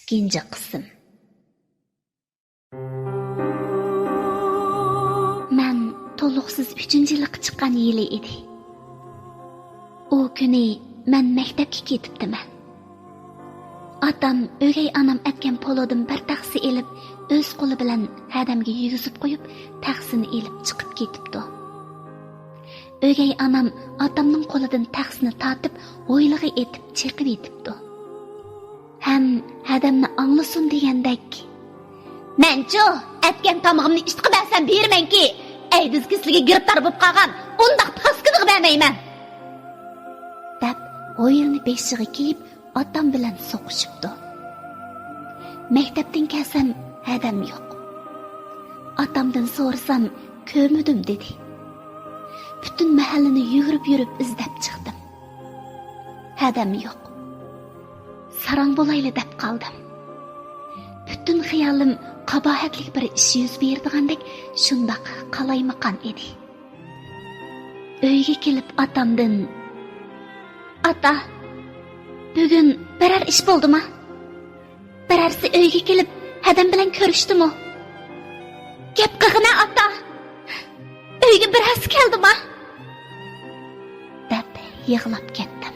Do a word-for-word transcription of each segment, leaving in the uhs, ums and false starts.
ئىككىنچى قىسىم. مەن تولۇقسىز ئۈچىنچى يىللىققا چىققان يىلى ئىدى. ئۇ كۈنى مەن مەكتەپكە كېتىپتىمەن. ئاتام ئۆگەي ئانام ئەتكەن پولۇدىن بىر تەخسە ئېلىپ، ئۆز قولى بىلەن ھەدەمگە يېگۈزۈپ قويۇپ، تەخسىنى ئېلىپ چىقىپ كېتىپتۇ. ئۆگەي ئانام ئاتامنىڭ قولىدىن تەخسىنى تارتىپ، ھويلىغا ئېتىپ چېقىۋېتىپتۇ. ھەم ھەدەمنى ئاڭلىسۇن دېگەندەك، «مەنچۇ، ئەتكەن تامىقىمنى ئىتقا بەرسەم بېرىمەنكى، ئەيدىز كېسىلىگە گىرىپتار بولۇپ قالغان ئۇنداق پاسكىنىغا بەرمەيمەن» دەپ، ھويلىنى بېشىغا كىيىپ، ئاتام بىلەن سوقۇشۇپتۇ. مەكتەپتىن كەلسەم، ھەدەم يوق. ئاتامدىن سورىسام، «كۆرمىدىم» دېدى. پۈتۈن مەھەللىنى يۈگۈرۈپ يۈرۈپ ئىزدەپ چىقتىم. ھەدەم يوق. ساراڭ بولايلى دەپ قالدىم. پۈتۈن خىيالىم قاباھەتلىك بىر ئىش يۈز بېرىدىغاندەك شۇنداق قالايمىقان ئىدى. ئۆيگە كېلىپ ئاتامدىن، «ئاتا، بۈگۈن بىرەر ئىش بولدىما؟ بىرەرسى ئۆيگە كېلىپ ھەدەم بىلەن كۆرۈشتىمۇ؟ گەپ قىلغىنە، ئاتا! ئۆيگە بىرەرسى كەلدىما؟» دەپ يىغلاپ كەتتىم.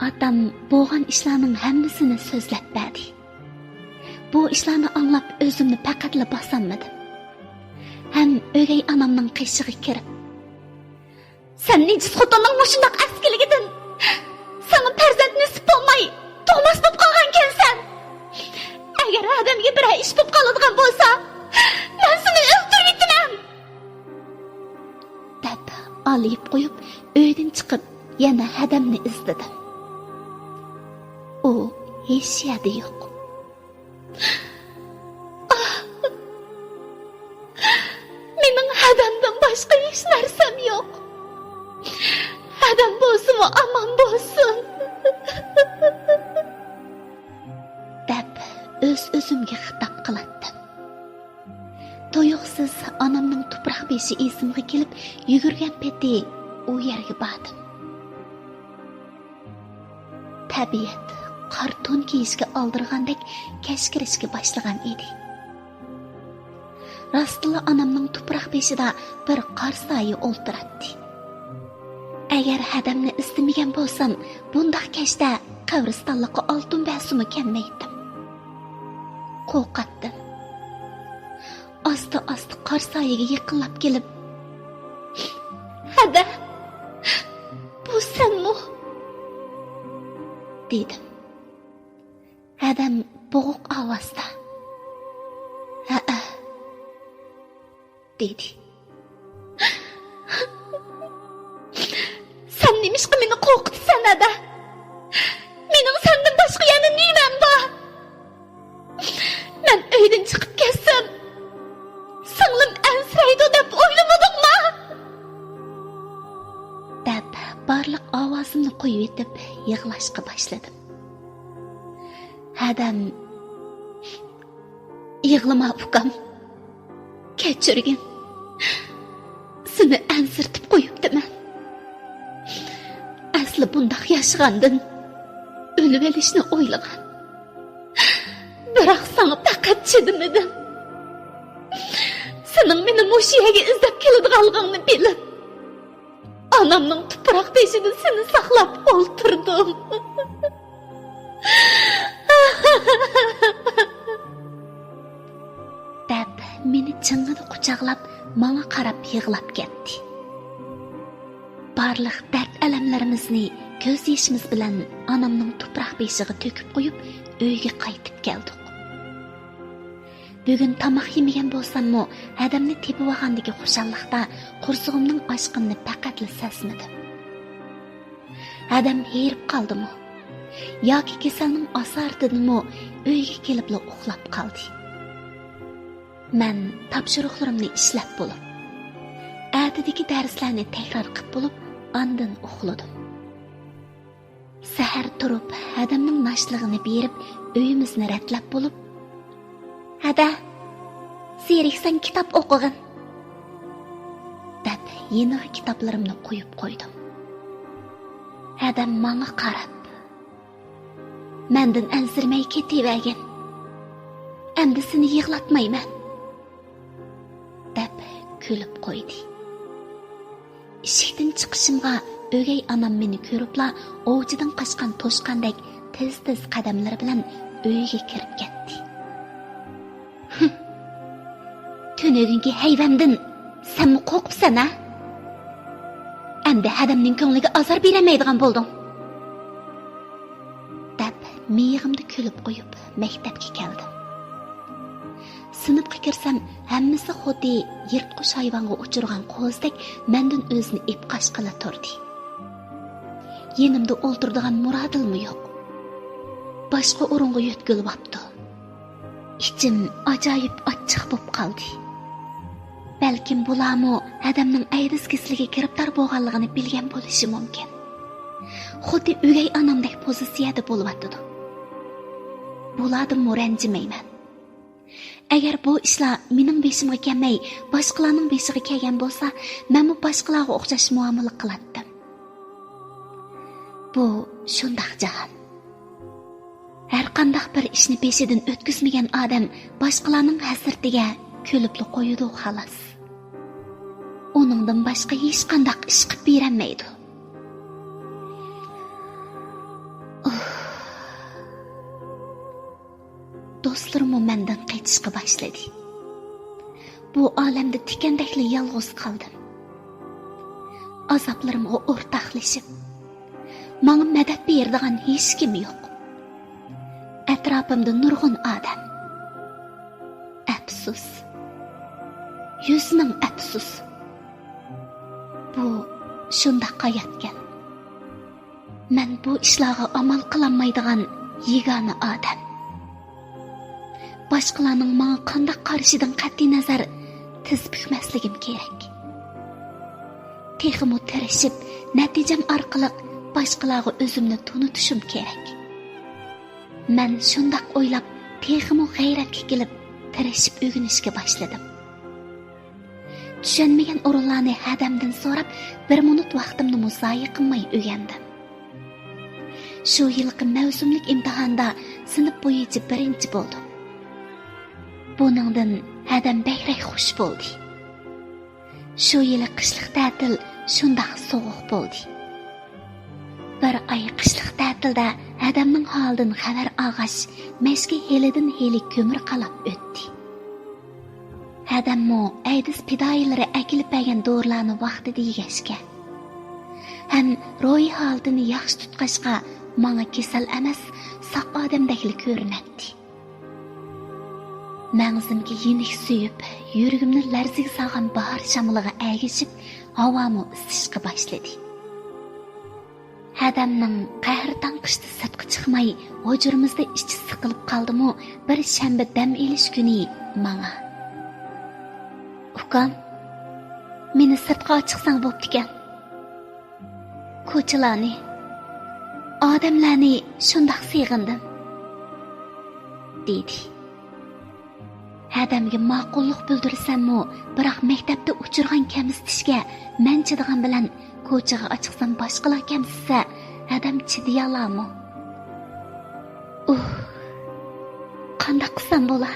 ئاتام بولغان ئىشلارنىڭ ھەممىسىنى سۆزلەپ بەردى. بۇ ئىشلارنى ئاڭلاپ ئۆزۈمنى پەقەتلا باسالمىدىم. ھەم ئۆگەي ئانامنىڭ قېشىغا كىرىپ، «سەن نىجىس خوتۇننىڭ مۇشۇنداق ئەسكىلىكىدىن ساڭا پەرزەنت نېسىپ بولماي، تۇغماس بولۇپ قالغانكەنسەن. ئەگەر ئادەمگە بىرەر ئىش بولۇپ قالىدىغان بولسا، مەن سېنى ئۆلتۈرۈۋېتىمەن!» دەپ ئالىيىپ قويۇپ، ئۆيدىن چىقىپ، يەنە ھەدەمنى ئىزدىدىم. ئۇ ھېچ يەردە يوق. «ئاھ، مېنىڭ ھەدەمدىن باشقا ھېچ نەرسەم يوق. ھەدەم بولسىمۇ ئامان بولسۇن!» دەپ ئۆز-ئۆزۈمگە خىتاب قىلاتتىم. تۇيۇقسىز ئانامنىڭ تۇپراق بېشى ئېسىمگە كېلىپ، يۈگۈرگەن پېتى ئۇ يەرگە باردىم. تەبىئەت قارا تون كىيىشكە ئالدىرىغاندەك كەچ كىرىشكە باشلىغان ئىدى. راستلا ئانامنىڭ تۇپراق بېشىدا بىر قار سايە ئولتۇراتتى. ئەگەر ھەدەمنى ئىزدىمىگەن بولسام، بۇنداق كەچتە قەبرىستانلىققا ئالتۇن بەرسىمۇ كەلمەيتتىم. قورقاتتىم. ئاستا-ئاستا قار سايىگە يېقىنلاپ كېلىپ، «ھەدە، بۇ سەنمۇ؟» دېدىم. ھەدەم بوغۇق ئاۋازدا، «ھەئە» دېدى. «سەن نېمىشقا مېنى قورقۇتىسەن، ھەدە؟ مېنىڭ سەندىن باشقا يەنە نېمەم بار؟ مەن ئۆيدىن چىقىپ كەتسەم، سىڭلىم ئەنسىرەيدۇ دەپ ئويلىمىدىڭما؟» دەپ، بارلىق ئاۋازىمنى قويۇۋېتىپ يىغلاشقا باشلىدىم. ھەدەم، «يىغلىما، ئۇكام. كەچۈرگىن. سېنى ئەنسىرىتىپ قويۇپتىمەن. ئەسلى بۇنداق ياشىغاندىن ئۆلۈۋېلىشنى ئويلىغان. بىراق ساڭا پەقەت چىدىمىدىم. سېنىڭ مېنى مۇشۇ يەرگە ئىزدەپ كېلىدىغانلىقىڭنى بىلىپ، ئانامنىڭ تۇپراق بېشىدا سېنى ساقلاپ ئولتۇردۇم» دەپ، مېنى چىڭىدا قۇچاقلاپ، ماڭا قاراپ يىغلاپ كەتتى. بارلىق دەرد-ئەلەملىرىمىزنى كۆز يېشىمىز بىلەن ئانامنىڭ تۇپراق بېشىغا تۆكۈپ قويۇپ، ئۆيگە قايتىپ كەلدۇق. بۈگۈن تاماق يېمىگەن بولساممۇ، ھەدەمنى تېپىۋالغاندىكى خۇشاللىقتا قورسىقىمنىڭ ئاچقىنىنى پەقەتلا سەزمىدىم. ھەدەم ھېرىپ قالدىمۇ ياكى كېسەلنىڭ ئاسارىتىدىنمۇ ئۆيگە كېلىپلا ئۇخلاپ قالدى. مەن تاپشۇرۇقلىرىمنى ئىشلەپ بولۇپ، ئەتىدىكى دەرسلەرنى تەكرار قىپ بولۇپ، ئاندىن ئۇخلىدىم. سەھەر تۇرۇپ، ھەدەمنىڭ ناشتىلىقىنى بېرىپ، ئۆيىمىزنى رەتلەپ بولۇپ، «ھەدە، زېرىكسەڭ كىتاب ئوقۇغىن» دەپ، يېنىغا كىتابلىرىمنى قويۇپ قويدۇم. ھەدەم ماڭا قاراپ، مەندىن ئەنسىرىمەي كېتىۋەرگىن. ئەمدى سېنى يىغلاتمايمەن، دەپ كۈلۈپ قويدى. ئىشىكتىن چىقىشىمغا ئۆگەي ئانام مېنى كۆرۈپلا ئوۋچىدىن قاچقان توشقاندەك تېز-تېز قەدەملىرى بىلەن ئۆيگە كىرىپ كەتتى. تۈنۈگۈنكى ھەيۋەمدىن سەنمۇ قورقۇپسەن ھە؟ ئەمدى ھەدەمنىڭ كۆڭلىگە ئازار بېرەلمەيدىغان بولدۇڭ، دەپ مىيىقىمدا كۈلۈپ قويۇپ مەكتەپكە كەلدىم. سىنىپقا كىرسەم، ھەممىسى خۇددى يىرتقۇچ ھايۋانغا ئۇچرىغان قوزىدەك مەندىن ئۆزىنى ئېپ قاچقىلى تۇردى. يېنىمدا ئولتۇرىدىغان مۇرادىلمۇ يوق. باشقا ئورۇنغا يۆتكىلىۋاپتۇ. ئىچىم ئاجايىپ ئاچچىق بولۇپ قالدى. بەلكىم بۇلارمۇ ھەدەمنىڭ ئەيدىز كېسىلىگە گىرىپتار بولغانلىقىنى بىلگەن بولۇشى مۇمكىن. خۇددى ئۆگەي ئانامدەك پوزىتسىيەدە بولۇۋاتىدۇ. بۇلاردىنمۇ رەنجىمەيمەن. ئەگەر بۇ ئىشلار مېنىڭ بېشىمغا كەلمەي، باشقىلارنىڭ بېشىغا كەلگەن بولسا، مەنمۇ باشقىلارغا ئوخشاش مۇئامىلە قىلاتتىم. بۇ شۇنداق جاھان. ھەرقانداق بىر ئىشنى بېشىدىن ئۆتكۈزمىگەن ئادەم باشقىلارنىڭ ھەسرىتىگە كۈلۈپلا قويىدۇ، خالاس. ئۇنىڭدىن باشقا ھېچقانداق ئىش قىلىپ بېرەلمەيدۇ. ئۇھ. دوستلىرىممۇ مەندىن قېچىشقا باشلىدى. بۇ ئالەمدە تىكەندەكلا يالغۇز قالدىم. ئازابلىرىمغا ئورتاقلىشىپ، ماڭا مەدەت بېرىدىغان ھېچكىم يوق. ئەتراپىمدا نۇرغۇن ئادەم. ئەپسۇس. يۈز مىڭ ئەپسۇس. بۇ شۇنداق ھاياتكەن. مەن بۇ ئىشلارغا ئامال قىلالمايدىغان يېگانە ئادەم. باشقىلارنىڭ ماڭا قانداق قارىشىدىن قەتئىينەزەر، تىز پۈكمەسلىكىم كېرەك. تېخىمۇ تىرىشىپ، نەتىجەم ئارقىلىق باشقىلارغا ئۆزۈمنى تونۇتۇشۇم كېرەك. مەن شۇنداق ئويلاپ، تېخىمۇ غەيرەتكە كېلىپ، تىرىشىپ ئۆگىنىشكە باشلىدىم. چۈشەنمىگەن ئورۇنلارنى ھەدەمدىن سوراپ، بىر مىنۇت ۋاقتىمنىمۇ زايە قىلماي ئۆگەندىم. شۇ يىلقى مەۋسۇملۇق ئىمتىھاندا سىنىپ بويىچە بىرىنچى بولدۇم. بۇنىڭدىن ھەدەم بەكرەك خۇش بولدى. شۇ يىلى قىشلىق تەتىل شۇنداق سوغۇق بولدى. بىر ئاي قىشلىق تەتىلدە ھەدەمنىڭ ھالىدىن خەۋەر ئالغاچ، مەشكە ھېلىدىن ھېلى كۆمۈر قالاپ ئۆتتى. ھەدەممۇ ئەيدىز پىدائىيلىرى ئەكېلىپ بەرگەن دورىلارنى ۋاقتىدا يېگەچكە ھەم روھىي ھالىتىنى ياخشى تۇتقاچقا، ماڭا كېسەل ئەمەس، ساق ئادەمدەكلا كۆرۈنەتتى. مەڭزىمگە يېنىك سۆيۈپ، يۈرىكىمنى لەرزىگە سالغان باھار شامىلىغا ئەگىشىپ، ھاۋامۇ ئىسسىشقا باشلىدى. ھەدەمنىڭ قەھرىتان قىشتا سىرتقا چىقماي، ھۇجرىمىزدا ئىچى سىقىلىپ قالدىمۇ، بىر شەنبە دەم ئېلىش كۈنى ماڭا، «ئۇكام، مېنى سىرتقا ئاچىقساڭ بوپتىكەن. كوچىلارنى، ئادەملەرنى شۇنداق سېغىندىم» دېدى. ھەدەمگە ماقۇللۇق بىلدۈرسەممۇ، بىراق مەكتەپتە ئۇچرىغان كەمسىتىشكە مەن چىدىغان بىلەن، كوچىغا ئاچىقسام باشقىلار كەمسىتسە، ھەدەم چىدىيالامۇ؟ ئۇھ، قانداق قىلسام بولا؟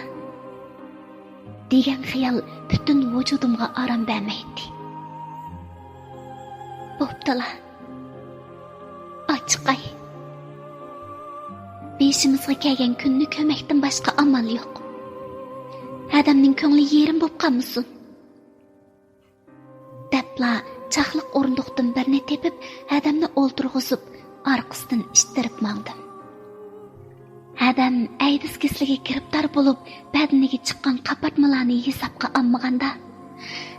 دېگەن خىيال پۈتۈن ۋۇجۇدۇمغا ئارام بەرمەيتتى. بوپتۇلا، ئاچىقاي. بېشىمىزغا كەلگەن كۈننى كۆرمەكتىن باشقا ئامال يوق. ھەدەمنىڭ كۆڭلى يېرىم بوپ قالمىسۇن. دەپلا چاقلىق ئورۇندۇقتىن بىرنى تېپىپ، ھەدەمنى ئولتۇرغۇزۇپ، ئارقىسىدىن ئىتتىرىپ ماڭدىم. ھەدەم ئەيدىز كېسىلىگە گىرىپتار بولۇپ، بەدىنىگە چىققان قاپارتمىلارنى ھېسابقا ئالمىغاندا،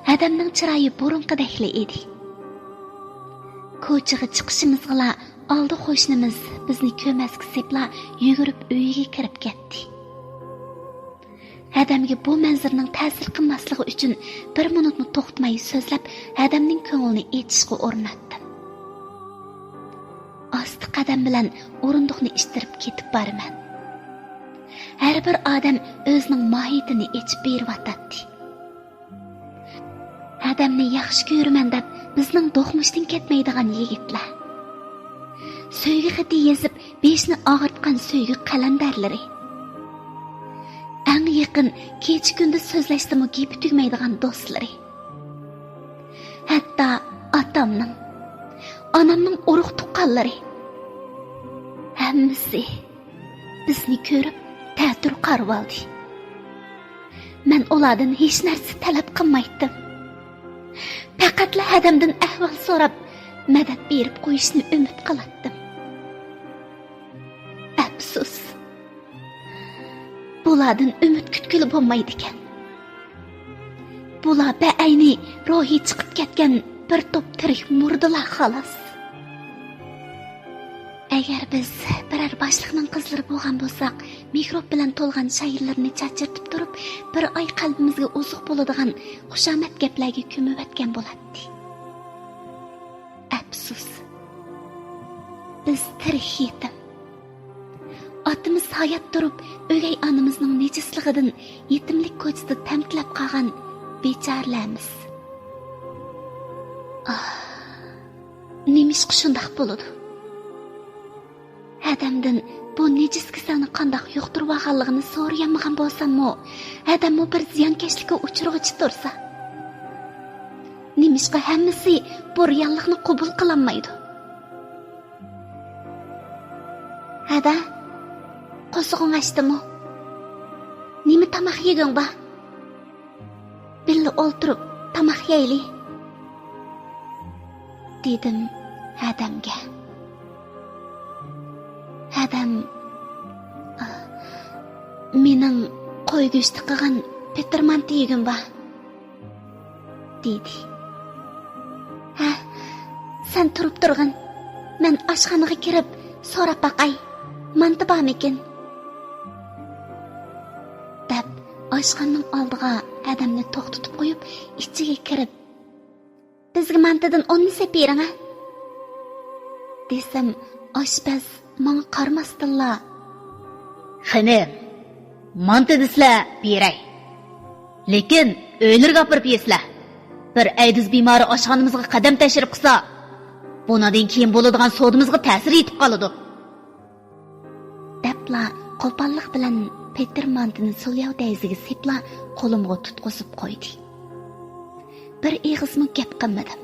ھەدەمنىڭ چىرايى بۇرۇنقىدەكلا ئىدى. كوچىغا چىقىشىمىزغىلا ئالدى قوشنىمىز بىزنى كۆرمەسكە سېپىلا يۈگۈرۈپ ئۆيىگە كىرىپ كەتتى. ھەدەمگە بۇ مەنزىرىنىڭ تەسىر قىلماسلىقى ئۈچۈن بىر مىنۇتمۇ توختىماي سۆزلەپ، ھەدەمنىڭ كۆڭلىنى ئېچىشقا ئۇرۇناتتىم. ئاستا قەدەم بىلەن ئورۇندۇقنى ئىتتىرىپ كېتىپ بارىمەن. ھەر بىر ئادەم ئۆزىنىڭ ماھىيىتىنى ئېچىپ بېرىۋاتاتتى. ھەدەمنى ياخشى كۆرىمەن دەپ بىزنىڭ دوقمۇشتىن كەتمەيدىغان يىگىتلەر. سۆيگۈ خېتى يېزىپ، بېشىنى ئاغرىتىپ چىققان سۆيگۈ قەلەندەرلىرى، ئەڭ يېقىن كېچە-كۈندۈز سۆزلەشتىمۇ گېپى تۈگىمەيدىغان دوستلىرى، ھەتتا ئاتامنىڭ، ئانامنىڭ ئۇرۇق-تۇغقانلىرى، ھەممىسى بىزنى كۆرۈپ تەتۈر قارىۋالدى. مەن ئۇلاردىن ھېچ نەرسە تەلەپ قىلمايتتىم. پەقەتلا ھەدەمدىن ئەھۋال سوراپ، مەدەت بېرىپ قويۇشنى ئۈمىد قىلاتتىم. ئەپسۇس، بۇلاردىن ئۈمىد كۈتكىلى بولمايدىكەن. بۇلار بەئەينى روھى چىقىپ كەتكەن بىر توپ تىرىك مۇردىلار، خالاس. ئەگەر بىز بىرەر باشلىقنىڭ قىزلىرى بولغان بولساق، مىكروب بىلەن تولغان شايىلىرىنى چاچرىتىپ تۇرۇپ، بىر ئاي قەلبىمىزگە ئوزۇق بولىدىغان خۇشامەت گەپلەرگە كۆمۈۋەتكەن بولاتتى. ئەپسۇس، بىز تىرىك يېتىم. ئاتىمىز ھايات تۇرۇپ، ئۆگەي ئانىمىزنىڭ نىجىسلىقىدىن يېتىملىك كوچىسىدا تەمتىلەپ قالغان بىچارىلەرمىز. ئاھ، نېمىشقا شۇنداق بولىدۇ؟ ھەدەمدىن بۇ نىجىس كېسەلنى قانداق يۇقتۇرۇۋالغانلىقىنى سورىيالمىغان بولساممۇ، ھەدەممۇ بىر زىيانكەشلىككە ئۇچرىغۇچى تۇرسا، نېمىشقا ھەممىسى بۇ رېئاللىقنى قوبۇل قىلالمايدۇ؟ ھەدە، قورسىقىڭ ئاچتىمۇ؟ نېمە تاماق يېگۈڭ بار؟ بىللە ئولتۇرۇپ تاماق يەيلى، دېدىم ھەدەمگە. ھەدەم، ئا، مېنىڭ قوي گۆشى قىلغان پېتىر مانتا يېگۈم بار، دېدى. ھە، سەن تۇرۇپ تۇرغىن، مەن ئاشخانىغا كىرىپ سوراپ باقاي، مانتا بارمىكىن؟ دەپ، ئاشخانىنىڭ ئالدىغا ھەدەمنى توختىتىپ قويۇپ، ئىچىگە كىرىپ، بىزگە مانتىدىن ئوننى سېلىپ بېرىڭە، دېسەم، ئاشپەز ماڭا قارىماستىنلا، خېنىم، مانتا دېسىلە بېرەي، لېكىن ئۆيلىرىگە ئاپىرىپ يېسىلە. بىر ئەيدىز بىمارى ئاشخانىمىزغا قەدەم تەشرىپ قىلسا، بۇنىڭدىن كېيىن بولىدىغان سودىمىزغا تەسىر يېتىپ قالىدۇ، دەپلا قوپاللىق بىلەن پېتىر مانتىنى سولياۋ دەيزىگە سېپىپلا قولۇمغا تۇتقۇزۇپ قويدى. بىر ئېغىزمۇ گەپ قىلمىدىم.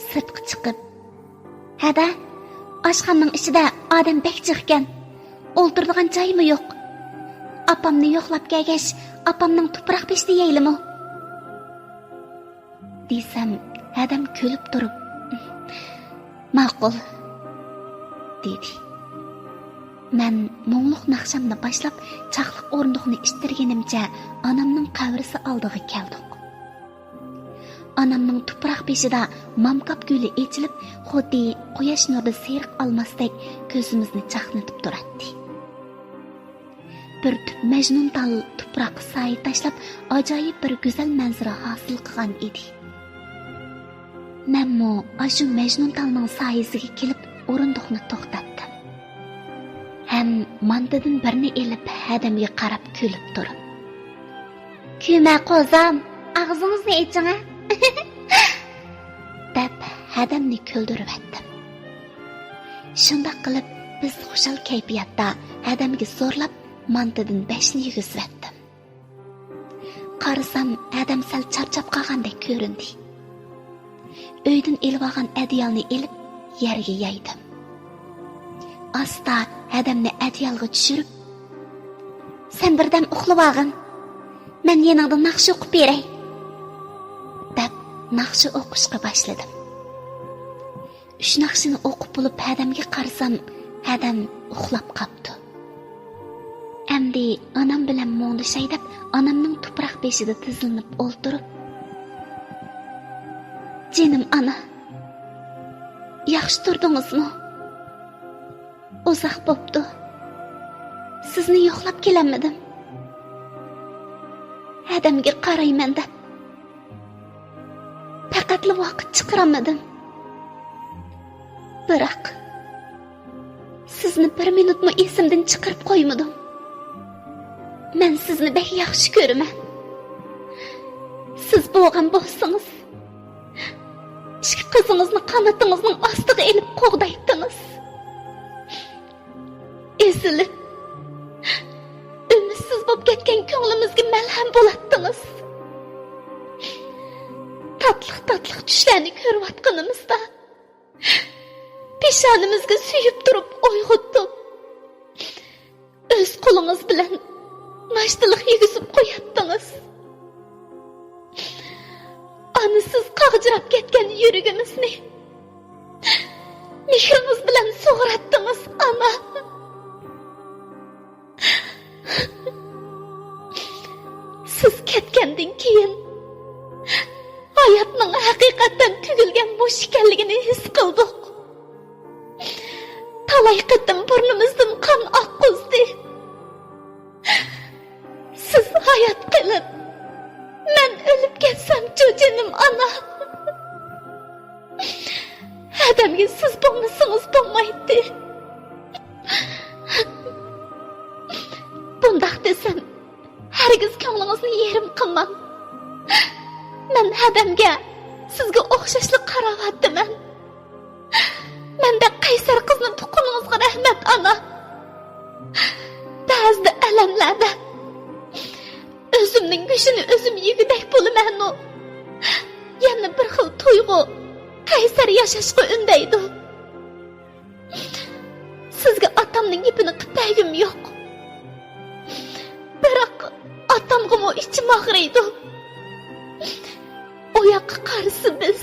سىرتقا چىقىپ، ھەدە، ئاشخانىنىڭ ئىچىدە ئادەم بەك جىقكەن، ئولتۇرىدىغان جايمۇ يوق. ئاپامنى يوقلاپ كەلگەچ، ئاپامنىڭ تۇپراق بېشىدا يەيلىمۇ؟ دېسەم، ھەدەم كۈلۈپ تۇرۇپ، ماقۇل، دېدى. مەن مۇڭلۇق ناخشامنى باشلاپ، چاقلىق ئورۇندۇقنى ئىتتىرگىنىمچە ئانامنىڭ قەبرىسى ئالدىغا كەلدۇق. ئانامنىڭ تۇپراق بېشىدا مامكاپ گۈلى ئېچىلىپ، خۇددى قۇياش نۇرىدا سېرىق ئالماستەك كۆزىمىزنى چاقنىتىپ تۇراتتى. بىر تۈپ مەجنۇنتال تۇپراققا سايە تاشلاپ، ئاجايىپ بىر گۈزەل مەنزىرە ھاسىل قىلغان ئىدى. مەنمۇ ئاشۇ مەجنۇنتالنىڭ سايىسىگە كېلىپ، ئورۇندۇقنى توختاتتىم. ھەم مانتىدىن بىرنى ئېلىپ، ھەدەمگە قاراپ كۈلۈپ تۇرۇپ، كۈلمە قوزام، ئاغزىڭىزنى ئېچىڭە، دەپ، ھەدەمنى كۈلدۈرۈۋەتتىم. شۇنداق قىلىپ، بىز خۇشال كەيپىياتتا ھەدەمگە زورلاپ مانتىدىن بەشنى يېگۈزۈۋەتتىم. قارىسام، ھەدەم سەل چارچاپ قالغاندەك كۆرۈندى. ئۆيدىن ئېلىۋالغان ئەدىيالنى ئېلىپ، يەرگە يايدىم. ئاستا ھەدەمنى ئەدىيالغا چۈشۈرۈپ، سەن بىردەم ئۇخلىۋالغىن، مەن يېنىڭدا ناخشا ئوقۇپ بېرەي، دەپ، ناخشا ئوقۇشقا باشلىدىم. ئۈچ ناخشىنى ئوقۇپ بولۇپ، ھەدەمگە قارىسام، ھەدەم ئۇخلاپ قاپتۇ. ئەمدى ئانام بىلەن مۇڭدىشاي دەپ، ئانامنىڭ تۇپراق بېشىدا تىزلىنىپ ئولتۇرۇپ، جېنىم ئانا، ياخشى تۇردىڭىزمۇ؟ ئۇزاق بوپتۇ، سىزنى يوقلاپ كېلەلمىدىم. ھەدەمگە قارايمەن دەپ، پەقەتلا ۋاقىت چىقىرالمىدىم. بىراق، سىزنى بىر مىنۇتمۇ ئېسىمدىن چىقىرىپ قويمىدىم. مەن سىزنى بەك ياخشى كۆرىمەن. سىز بولغان بولسىڭىز، ئىككى قىزىڭىزنى قانىتىڭىزنىڭ ئاستىغا ئېلىپ قوغدايتتىڭىز. سېلىپ، ئۈمىدسىز بولۇپ كەتكەن كۆڭلىمىزگە مەلھەم بولاتتىڭىز. تاتلىق-تاتلىق چۈشلەرنى كۆرۈۋاتقىنىمىزدا، پېشانىمىزگە سۆيۈپ تۇرۇپ ئويغىتىپ، ئۆز قولىڭىز بىلەن ناشتىلىق يېگۈزۈپ قوياتتىڭىز. ئانىسىز قاغجىراپ كەتكەن يۈرىكىمىزنى مېھرىڭىز بىلەن سۇغۇراتتىڭىز، ئانا. سىز كەتكەندىن كېيىن ھاياتنىڭ ھەقىقەتەن تۈگۈلگەن مۇش ئىكەنلىكىنى ھېس قىلدۇق. تالاي قېتىم بۇرنىمىزدىن قان ئاققۇزدى. سىز ھايات قېلىپ، مەن ئۆلۈپ كەتسەمچۇ، جېنىم ئانا؟ ھەدەمگە سىز بولمىسىڭىز بولمايتتى. بۇنداق دېسەم، ھەرگىز كۆڭلىڭىزنى يېرىم قىلماڭ. مەن ھەدەمگە سىزگە ئوخشاشلا قاراۋاتىمەن. مەندەك قەيسەر قىزنى تۇغقىنىڭىزغا رەھمەت، ئانا. بەزىدە ئەلەملەردە ئۆزۈمنىڭ گۆشىنى ئۆزۈم يېگۈدەك بولىمەنۇ. يەنە بىر خىل تۇيغۇ قەيسەر ياشاشقا ئۈندەيدۇ. سىزگە ئاتامنىڭ گېپىنى قىلىپ بەرگۈم يوق. بىراق ئاتامغىمۇ ئىچىم ئاغرىيدۇ. ئۇ ياققا قارىسا بىز،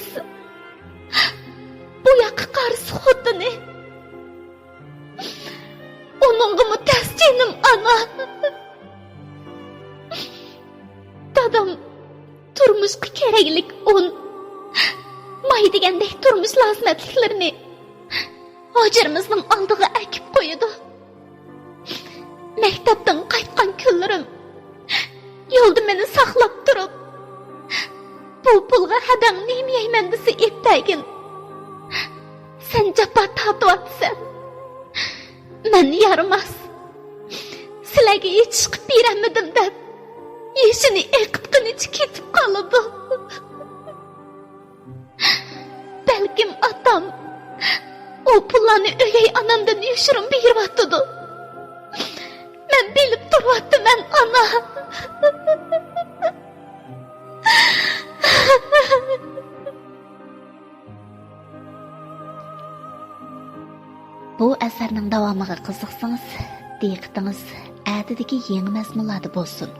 بۇ ياققا قارىسا خوتۇنى. ئۇنىڭغىمۇ تەس، جېنىم ئانا. دادام تۇرمۇشقا كېرەكلىك ئۇن، ماي دېگەندەك تۇرمۇش لازىمەتلىكلىرىنى ھۇجرىمىزنىڭ ئالدىغا ئەكىپ قويىدۇ. مەكتەپتىن قايتقان كۈنلىرىم، يولدا مېنى ساقلاپ تۇرۇپ، بۇ پۇلغا ھەدەڭ نېمە يەيمەن دېسە ئېلىپ بەرگىن. سەن جاپا تارتىۋاتىسەن. مەن يارىماس، سىلەرگە ھېچ ئىش قىلىپ بېرەلمىدىم دەپ، يېشىنى ئېقىتقىنىچە كېتىپ قالىدۇ. بەلكىم ئاتام ئۇ پۇللارنى ئۆگەي ئانامدىن يوشۇرۇن بېرىۋاتىدۇ. مەن بىلىپ تۇرۇۋاتىمەن، ئانا. بۇ ئەسەرنىڭ داۋامىغا قىزىقسىڭىز، دىققىتىڭىز ئەتىدىكى يېڭى مەزمۇنلاردا بولسۇن.